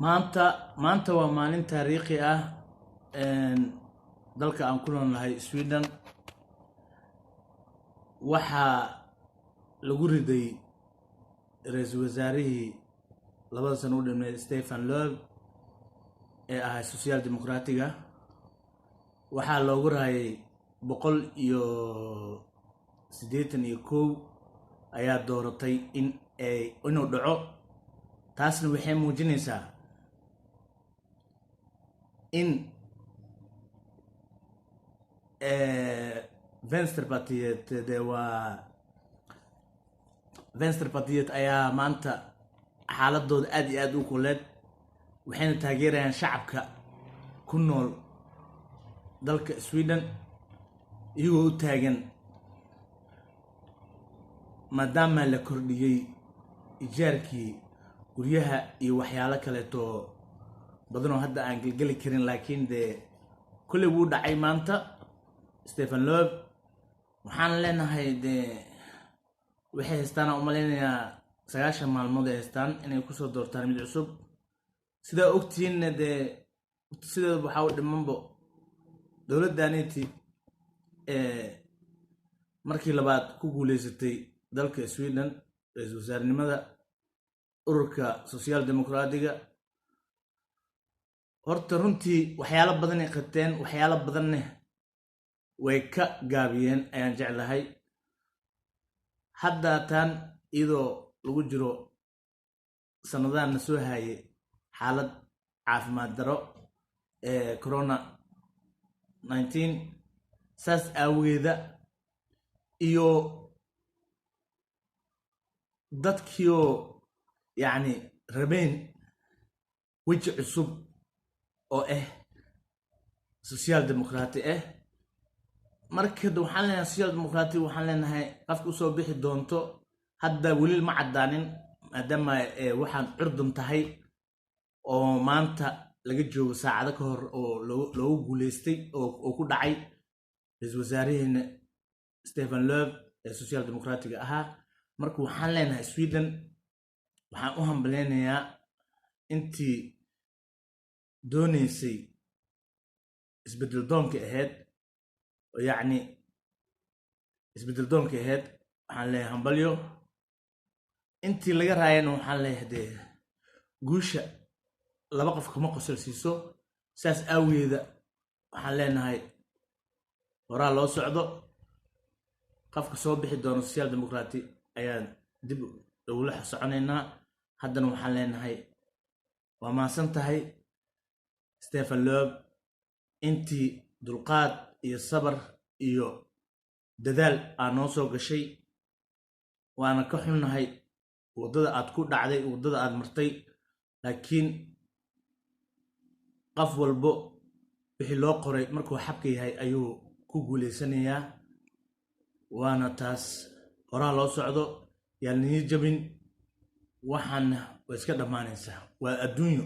Maanta waa maalin taariikhi ah. Dalka aan ku noolnahay, Sweden, waxaa lagu riday ra-iisul wasaarihii 2da sano u dhimay, Stefan Löfven, ee ahay Social Democratiga. Waxaa loogu raayay 181 ayaa dooratay in ay inuu dhaco. Taasna waxay muujinaysaa in Vänsterpartiet, de waa Vänsterpartiet, ayaa maanta xaaladooda aad iyo aad u kuleed, waxayna taageerayaan shacabka ku nool dalka Sweden, iyagoo u taagan maadaama la kordhiyey ijaarkii guryaha iyo waxyaalo kaleeto badanoo hadda aan gelgeli karin. Laakiin dee kolley wuu dhacay maanta Stefan Löfven. Waxaan leenahay dee waxay haystaan, aan umalaynayaa, 90 maalmood ay haystaan inay kusoo doortaan mid cusub. Sidaa ogtihiinna dee sideedaba waxaa u dhimanbo dowladdaniti markii labaad ku guuleysatay dalka Sweden ra-iisul wasaarenimada, ururka Social Democratiga. Horta runtii waxyaalo badanay qabteen, waxyaalo badanne way ka gaabiyeen ayaan jeclahay. Hadda taan iyadoo lagu jiro sanadahan na soo haayay xaalad caafimaad daro ee corona 19, saas aawageeda iyo dadkiioo yacni rabeen weji cusub oo ah Social Democratic ah. Marka waxaan leenahay Social Democratic, waxaan leenahay qofka usoo bixi doonto hadda weli ma caddaanin, maadaama waxaan curdun tahay oo maanta laga joogo saacado ka hor oo loogu guuleystay oo ku dhacay ra-iisul wasaaraheena Stefan Löfven ee Social Democratiga ahaa. Marka waxaan leenahay Sweden waxaan u hambaleynayaa intii dooneysay isbeddel doonka ahayd, oo yacni isbeddel doonka ahayd waxaan leeyahay hambalyo. Intii laga raayana waxaan leeyahay dee guusha laba qof kama qosol siiso. Saas aawageeda waxaan leenahay horaa loo socdo. Qofka soo bixi doono Social Democratic ayaan dib ugula soconaynaa. Haddana waxaan leenahay waa mahadsan tahay, Stefan Löfven, intii dulqaad iyo sabar iyo dadaal aa noo soo gashay. Waana ka xunnahay waddada aad ku dhacday, waddada aad martay, laakiin qof walbo wixii loo qoray markuu xabka yahay ayuu ku guuleysanayaa. Waana taas, horaa loo socdo, yaan niyo jabin, waxaana way iska dhammaanaysaa, waa adduunyo.